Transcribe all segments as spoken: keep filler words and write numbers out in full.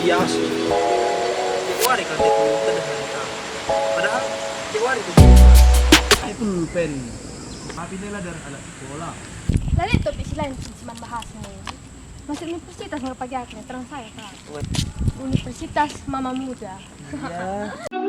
Ya, asik. Tiap wari kan dia pun tedeh hari tamu. Padahal tiap wari tuh. Itu pen. Tapi dia lah dari anak sekolah. Lalu itu bisi lain sih cuman bahas nih. Masuk universitas nggak pagi aku, terang saya, Kak. Weh. Universitas Mama Muda. Iya.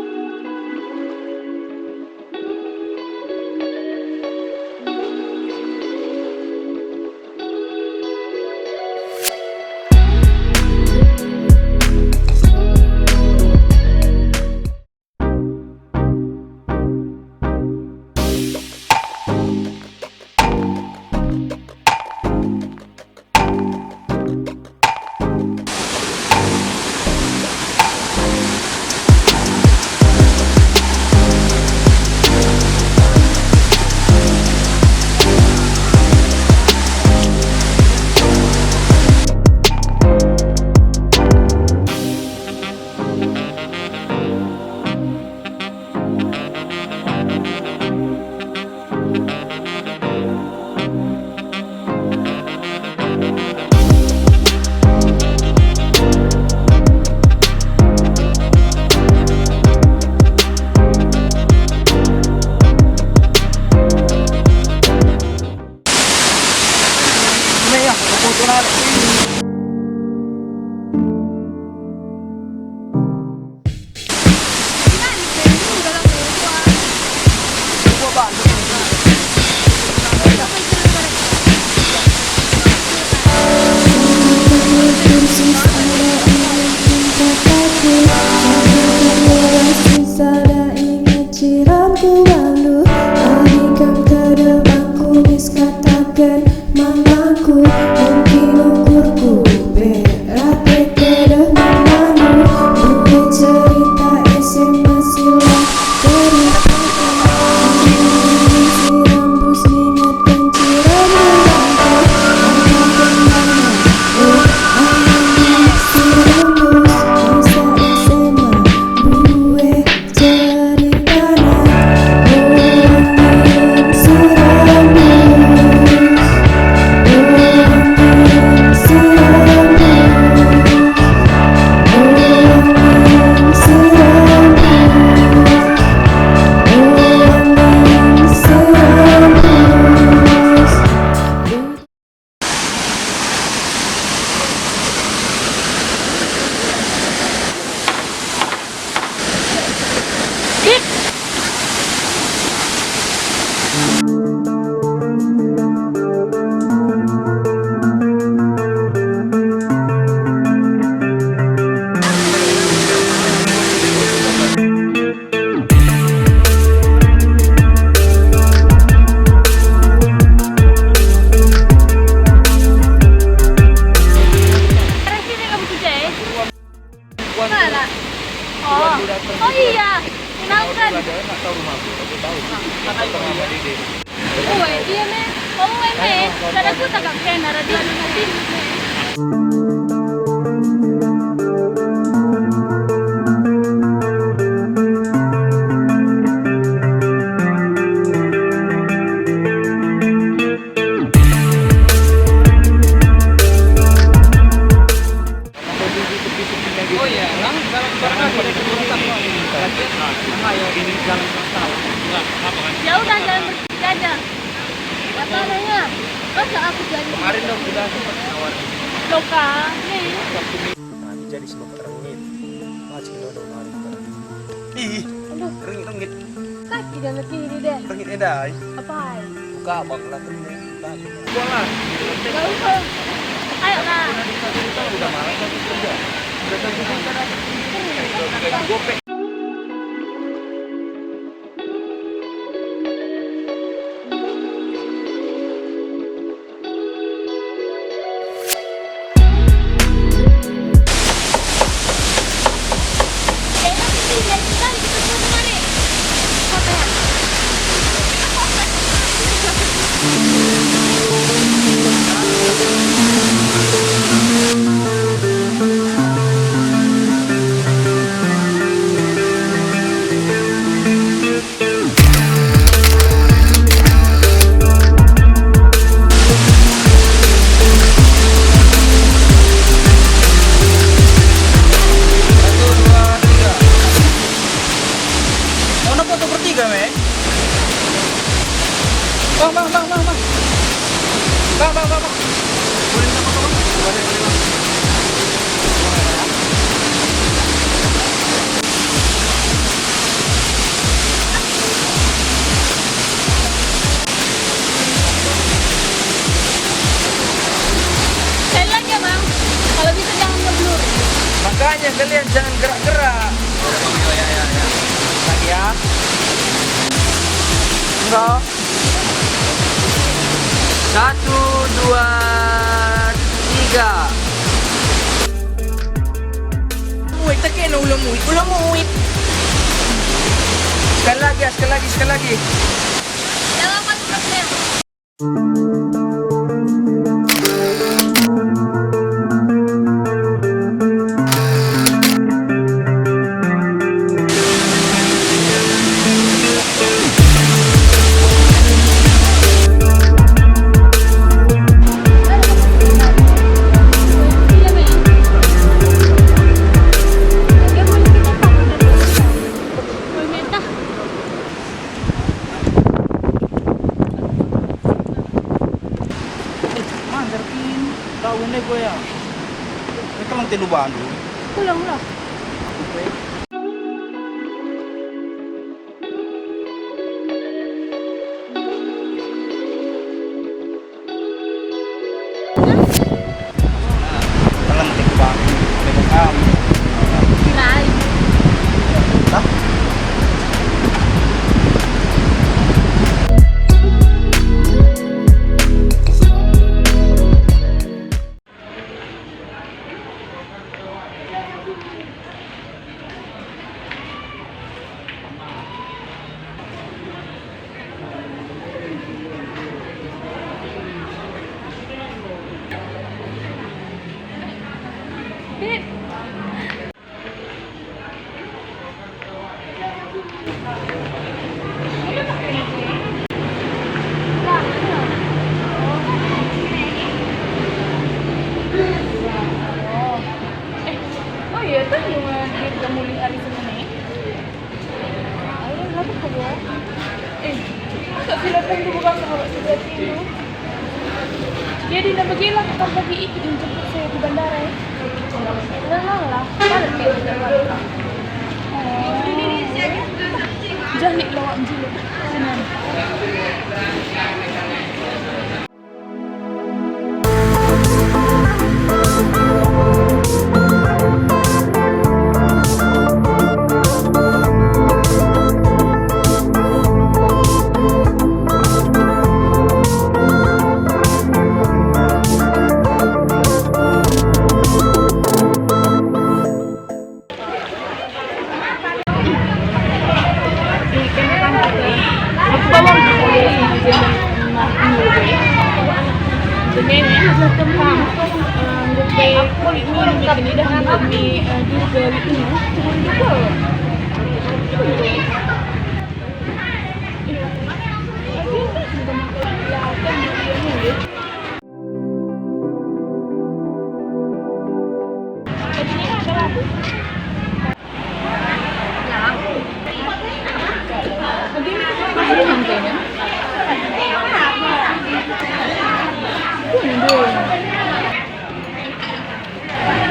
Kataken mamaku, mungkin ukurku berat. Mana? Oh. Oh iya, kenalkan. Uwe, iya me. Oh, uwe me. Sada kuta kap kena radio anu nanti me. Oh iya, lang dalam barang ada di rumah tak. Ayo, ini dalam masalah. Ya udah, jangan bertiga aja. Apa nanya? Masa aku jadi kemarin dong sudah sempat nawar. Loka, nih. Nah, jadi sebab terengit. Masih lo dong hari. Ih, aduh, rengit-rengit. Kaki dia ngerti ini deh. Rengit edai. Apai? Buka abang lah, rengit. Bola. Gak usah. Ayo lah. Udah malam, tapi kerja. Udah tentu kan ada. Udah gopek. Bang, bang, bang, bang, bang. Bang, bang, bang, bang. Boleh minta foto, Bang? Boleh, boleh, Bang. Jalan ya, Bang. Kalau bisa jangan ngeblur. Makanya kalian jangan gerak-gerak. Lagi ya. Enggak. Satu, dua, tiga. Muit, tak kena ulang muit, ulang muit. Sekali lagi, ya, sekali lagi, sekali lagi. Dalam satu persen. Eh, manjar kin. Kau ende goyang. Kelang telu bandu. Ulang, ulang. Dalam tiku bang, bebas am. Kirai. Tah? Eh, oh iya, kan cuma dia kamu lihat hari Senin. Ayo, kenapa kau bohong? Eh, masa sila tentu bukan sahabat sejati lu? Jadi, na bagilah kau bagi ikut menjemput saya ke bandara, ya? Lelah lah, padat kayak di Jakarta. Oh, jahit lawak menjulur. Senang.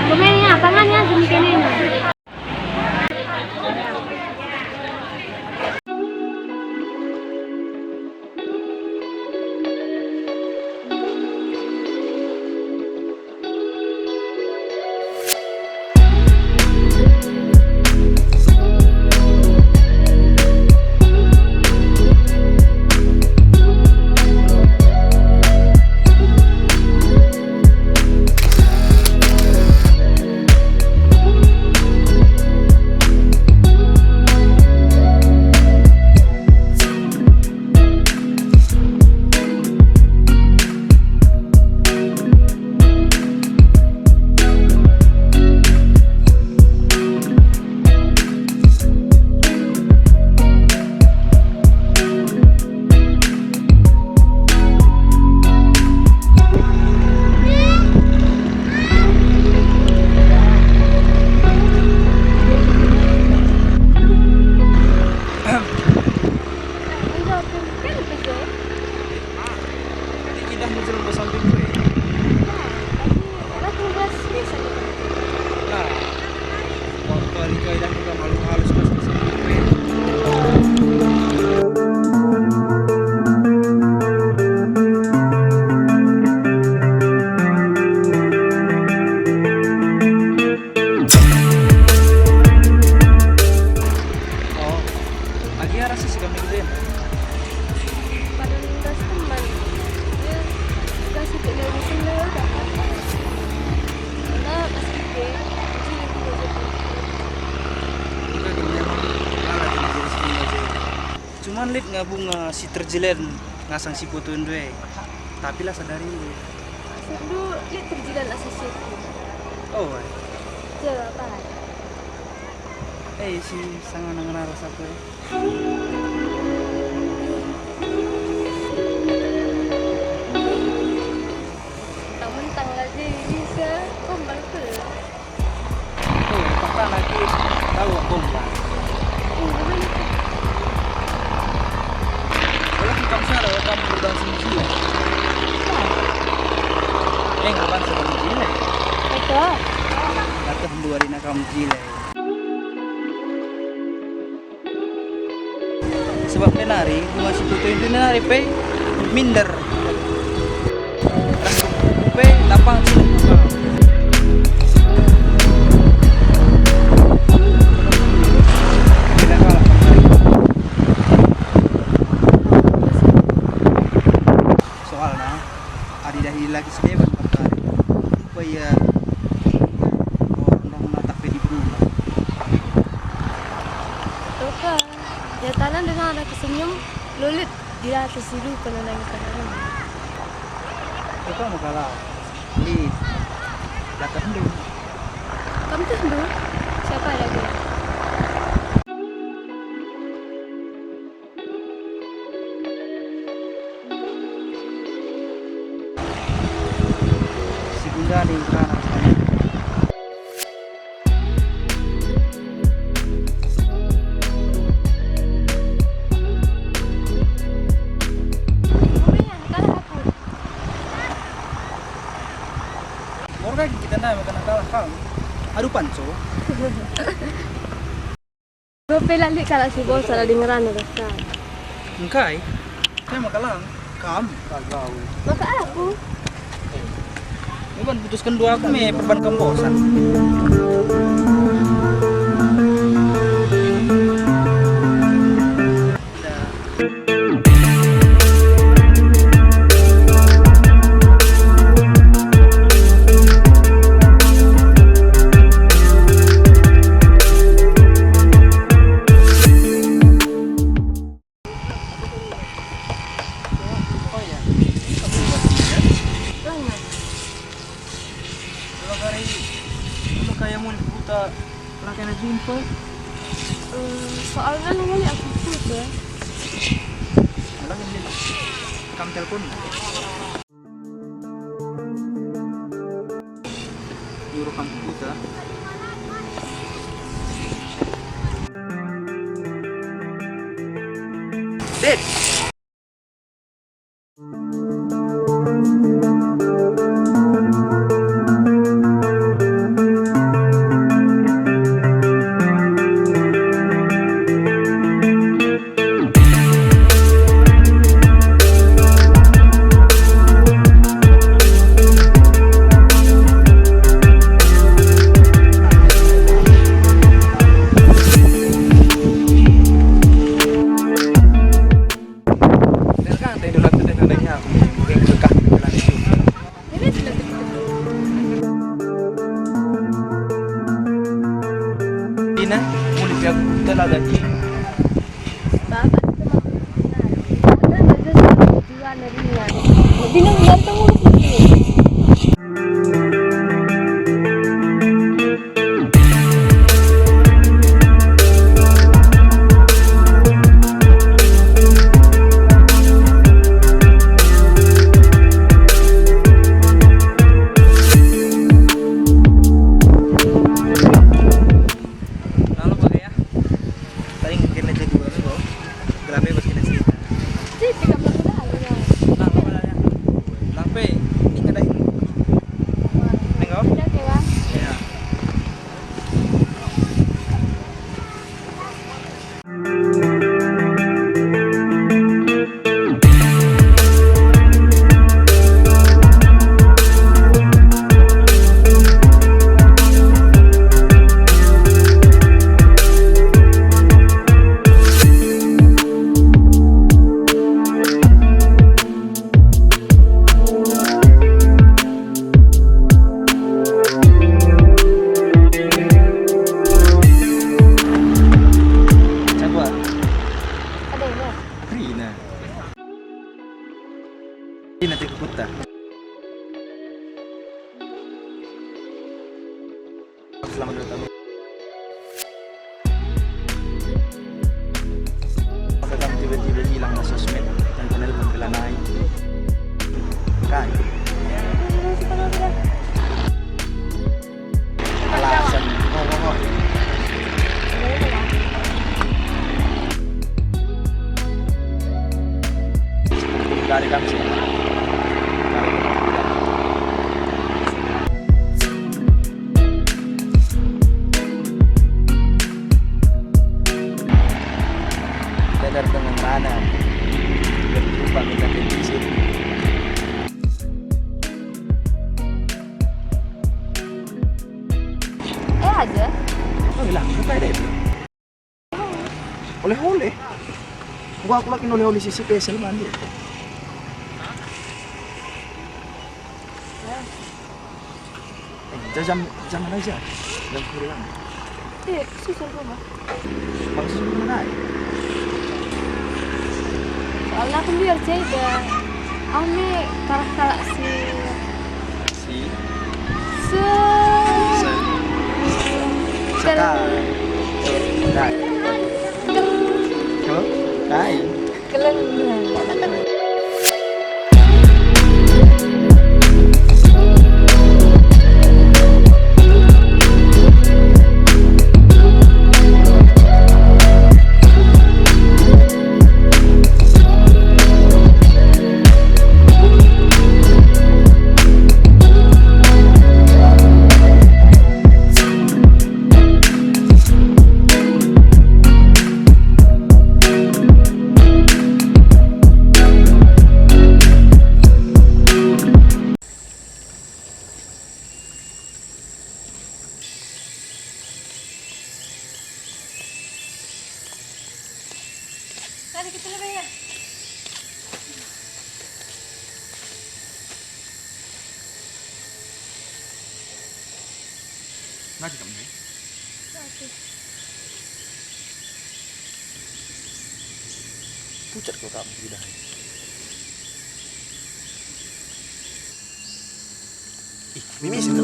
Pemainnya apa kan ya, demikian ini. Lit nge bunga si terjelen ngasang si fotondu e, tapi la sadarindu. Maksudndu lit terjelen asa siku? Oh, ai. Jel apa? Eh, si sanga nang raras aku e. Mentang-mentang la jadi bisa, kombal pe. Oh, pertama ki tahu aku enggak? Kalau kita salah, kamu udah sini sini. Eh, ngapain sini sini? Itu. Kata dua hari nak kamu gila. Sebab nari, bunga si tutu itu nari pe minder. Ras pe lapang cilek. Tidak kalah. Soalna, adi dahi laki si deban perkari, rupa ia, oh, rendong natap pe diberuna. Toka, ya tanah dengan anak senyum, lulut di atas si lupa nandangi tanah. Toka makalah, lit, datang dulu. Kamu tuh dulu, siapa ada dia? Si Gundari ngkana. Morga kita nai maka kalah kam. Aduh panco. Dope la lit kalak si bosan adi ngerana ras kam. Engkai? Kai maka lang? Kam? Kagau. Maka aku. Iban putusken dua aku me perban kam bosan. Dua hari, kamu kayak mau diputar. Laki anak jumpa. Eh, soalnya nunggu aku putus. Lagi ini. Kam telepon. Nyuruh kam putus. Dit. Berkah deh, dulu aku dengar ya, aku mungkin berkah dengan itu. Ina, mulai aku telah gaji. Bapak itu mah. Ada aja dua neringan. Bina ular kamu. Lalu pakai ya. Paling kena jadi dua minggu. Gelar bebas kena cerita. Jadi tiga belas hari ya. Lang, apa ya? Lang pe, ini kena ini. Minggu? Oke, Bang. Ya. Ina. Ina, tiga kota. Selamat datang. Maka kamu tiba-tiba hilang na sosmed dan kenal penggelanai. Kai? Alasan. Oh, oh, oh. Dari kamu sih. Dari kamu. Kita datang yang mana? Berjumpa kita di sini. Eh, aja. Oh, hilang. Buka deh. Oleh-oleh. Gua aku lagi oleh-oleh si spesial mandi. Eh, jam, jam mana aja? Jam kurang. Eh, susah rumah. Maksud mana? Soalnya aku biar ceda. Aku nih parah kalak si Si. Se. Se. Kel. Sekarang. Kel. Kel. Kel. Kai. Keleng. Tadi kita lebih ya. Lagi kamu? Lagi. Pucat kau kamu tidak? Ih, mimis itu.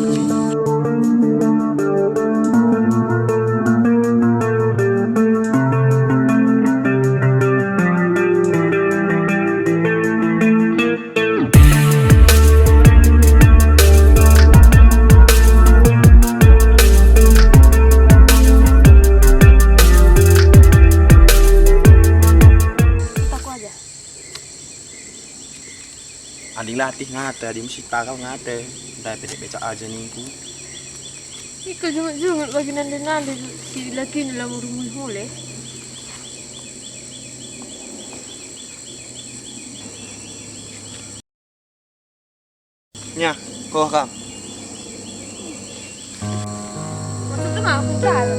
Aku aja. Ading latih ngata, ading mesti takal ngata. Ndai pecak-pecak aja ningku. Ika jungut-jungut bagi nande-nande si lakina la murmui hole. Nya, koh kam. Maksudnya apa, Cal?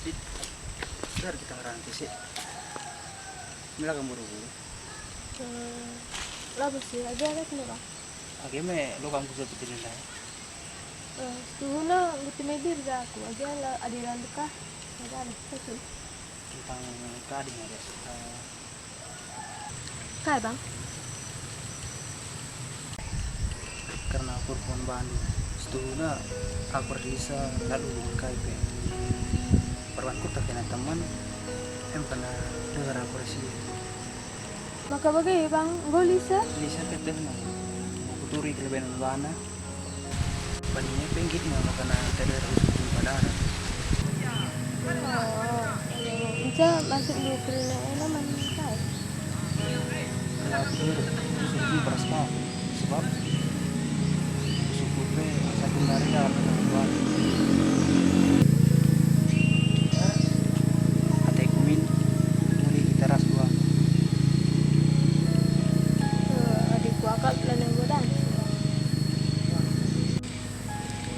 Sit, biar kita ngerangkis, Sit. Mila kamu buru-buru? Eh, labo sih, aja lihat nih, Bang. Age me lo kamu bisa bikin saya. Eh, setuhuna ngerti me dir ja aku, aja la adiran dekah. Ada, ada, betul. Tentang tadi ada. Eh, Kai, Bang? Kerna aku erpengalaman bandu, setuhuna aku ras Lisa la dulu kai pe. Perbanku tak kena teman, em pernah dengar aku ras ia. Maka bage, Bang, enggo Lisa? Lisa ketehna, kuturi keleben bana. Bani e pe nggit nge maka na teder usuh jumpa darat. Oh, iya, iya. Ica masuk lu kerina ena man kai? Ya, betul. Itu sungguh beras kau. Sebab syukur pe asa gendaria pernah kuat. Ateku min, muli kita ras dua. Eh, adikku akap lanai godang.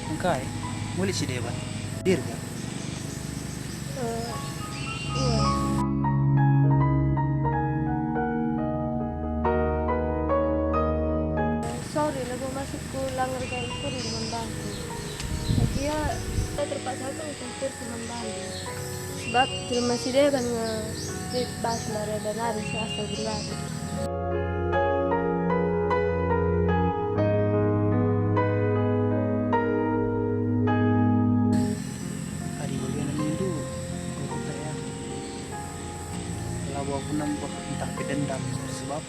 Engkai, muli si deban. Dirga. Eh, iya. Sorry, labo masuk ku langgar kai kurin man bangku. Agia, kita terpaksa aku kumpir ku man bangku. Sebab jelma si deban nge lit bas mare dan ari si asa gurgari. Adi bagenda nindu, enggo kuta ya. Labo aku nembeh ntah pe dendam, sebab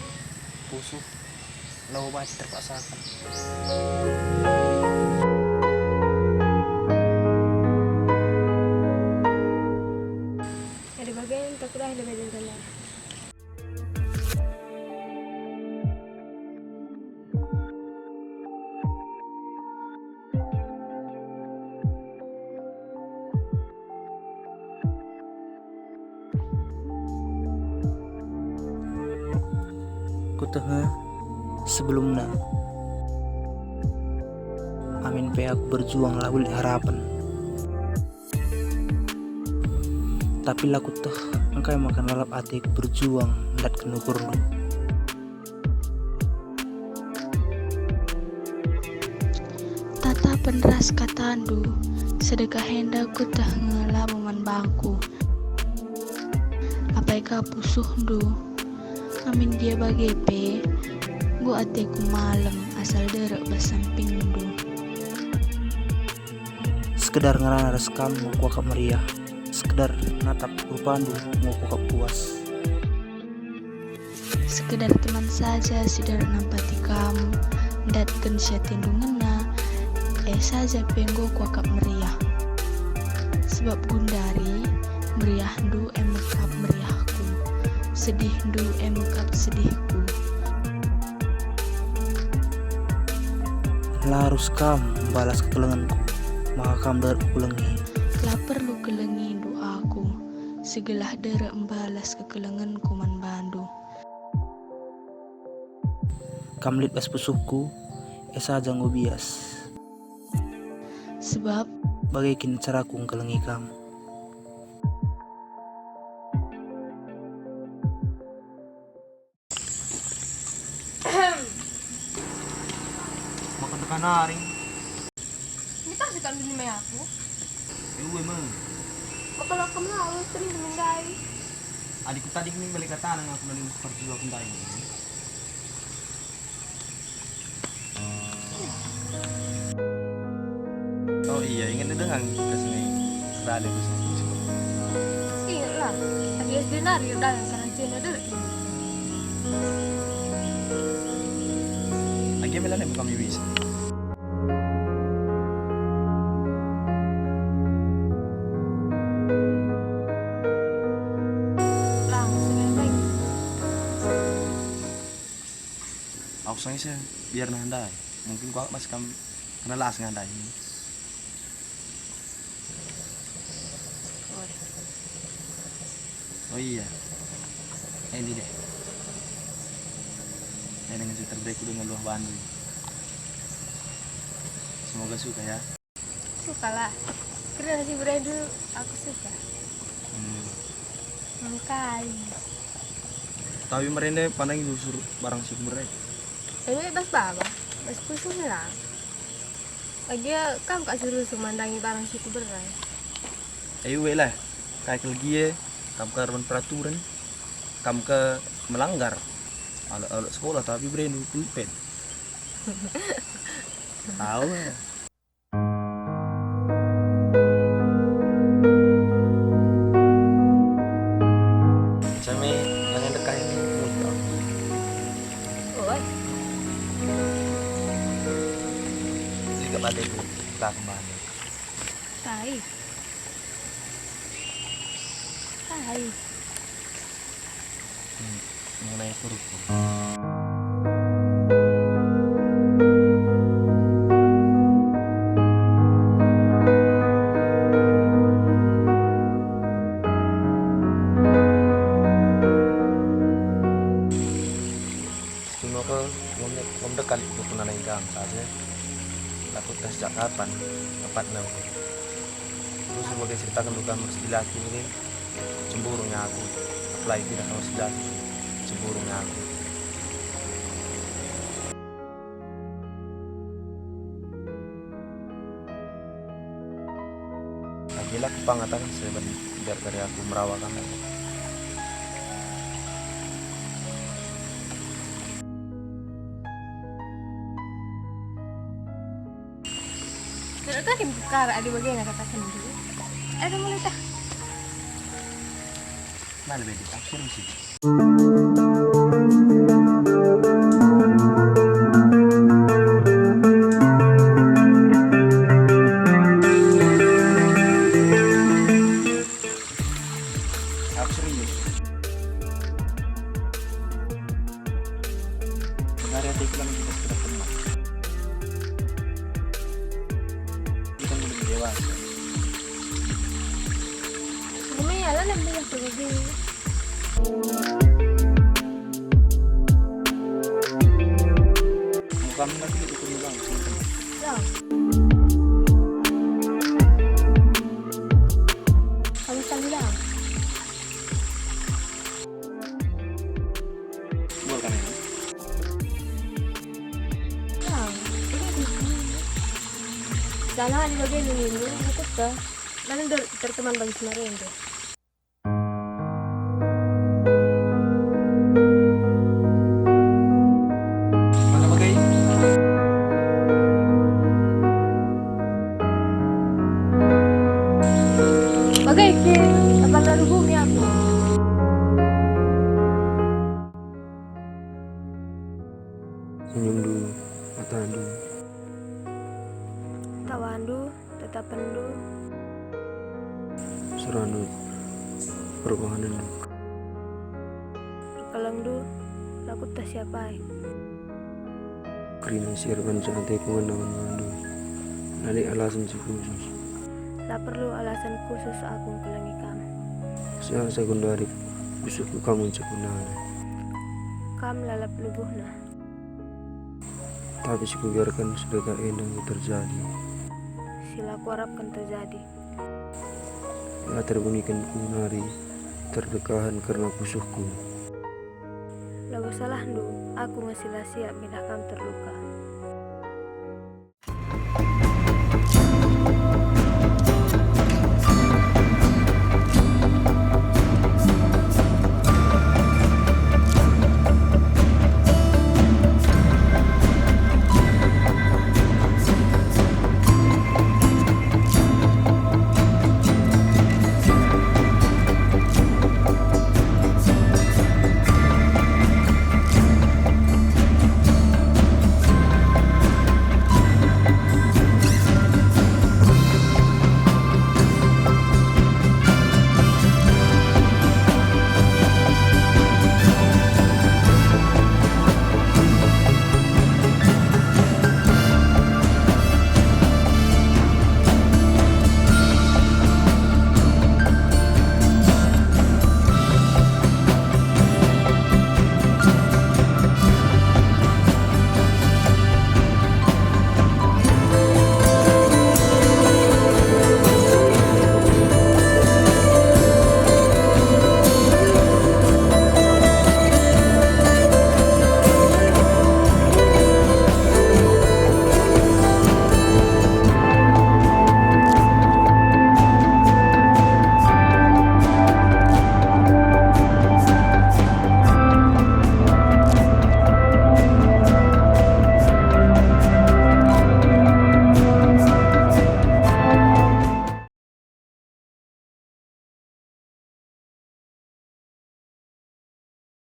pusuh labo banci terpaksaken. Adi bagenda kudahi lebe dendam. Kueteh nge sebelumna. Amin pe aku berjuang la lit harapen. Tapi la kueteh engkai maka lalap ateku berjuang ndatken ukurndu. Tatapen ras katandu, sedekah enda kueteh nge labo man bangku. Apai ka pusuhndu, amin gia bage pe, enggo ateku malem asal derek bas sampingndu. Sekedar ngerana ras kam enggo kuakap meriah, sekedar natap rupandu enggo kuakap puas. Sekedar teman saja si der nampati kam, ndatken si atendu ngena, e saja pe enggo kuakap meriah. Sebab gundari, meriahndu e me kap meriahku, sedihndu e me kap sedihku. La arus kam mbalas kekelengenku, maka kam der kukelengi. La perlu kelengindu aku, segelah derek mbalas kekelengenku man bandu. Kam lit bas pusuhku, e saja enggo bias. Sebab bage kin caraku ngkelengi kam. Makan dekan nari. Ini tak sih kan bini mai aku. Iwe me. Kepala kamu lalu sering meninggai. Adikku tadi ini balik kata nang aku nang perjuang aku ndai. Oh iya, inget dengan kita sini. Rale bisa. Inget lah, tadi S D nari udah yang karantina dulu. Agi mela nih kami bisa. Langsung ya, Bang. Aku sengaja biar nah ndai. Mungkin kau masih kam kena las ngan ndai. Oh iya. Ini deh. Ini dengan si terbaik udah ngeluh bandu. Semoga suka ya. Sukalah. Keren si Brendu, aku suka. Hmm. Mengkai. Tapi merende pandangi susur barang si merende. Ini bas baba, bas kusung lah. Lagi kam kak suruh sumandangi barang si kuberai. Ayo we lah, kai kelegie, kam ke peraturan, kam ke melanggar. Alat-alat sekolah tapi Brendu pulpen. Tahu lah. Kami nanya dekat ini mudah. Oi. Jadi gak pada itu tak kembali. Tai. Hai. Hmm, mengenai turutku. Setuno ke, ngom, ngom dekal ikut nana ikam saja. Takut dah sejak kapan tepatna enggo. Terus sebagai ceritaken luka mersidilaki ini, cemburu nge aku. Apalagi tidak kamu sidilaki, cemburu nge aku. Agilah kupangataken seben biar kari aku merawa kam. Terus tadi buka adi bagena kataken dulu. Ayo mulai tah. Mana bedi akhir sih? Aku serius. Benari ate ikut lami kita sekedar teman. Kita belum dewasa. Cuma ya lah, lebih yang pergi. Bukan lagi itu pun bilang. Ya. Kamu sekali dah. Buat kami. Ya, ini di sini. Sana di bagian ini, ini ikut ke. Mana der-, terteman bagi kemarin tuh. Mana bagai? Bagai ke, apa lalu bumi aku? Senyumndu, matandu. Tawandu, tetapenndu. Surandu, perbahanenndu. Perkelengndu, la kueteh si apai. Kerina si erbanca ateku ngena man bandu. La lit alasen si khusus. La perlu alasen khusus aku ngkelengi kam. Seh asa genduari pusuhku kam ngenca punana. Kam lalap lebuhna. Tapi si kubiarken si dekah enda enggo terjadi. Si la kuarapken terjadi. La terbuniken ku nari terdekahen kerna pusuhku. Labo salahndu, aku nge si la siap ngidah kam terluka.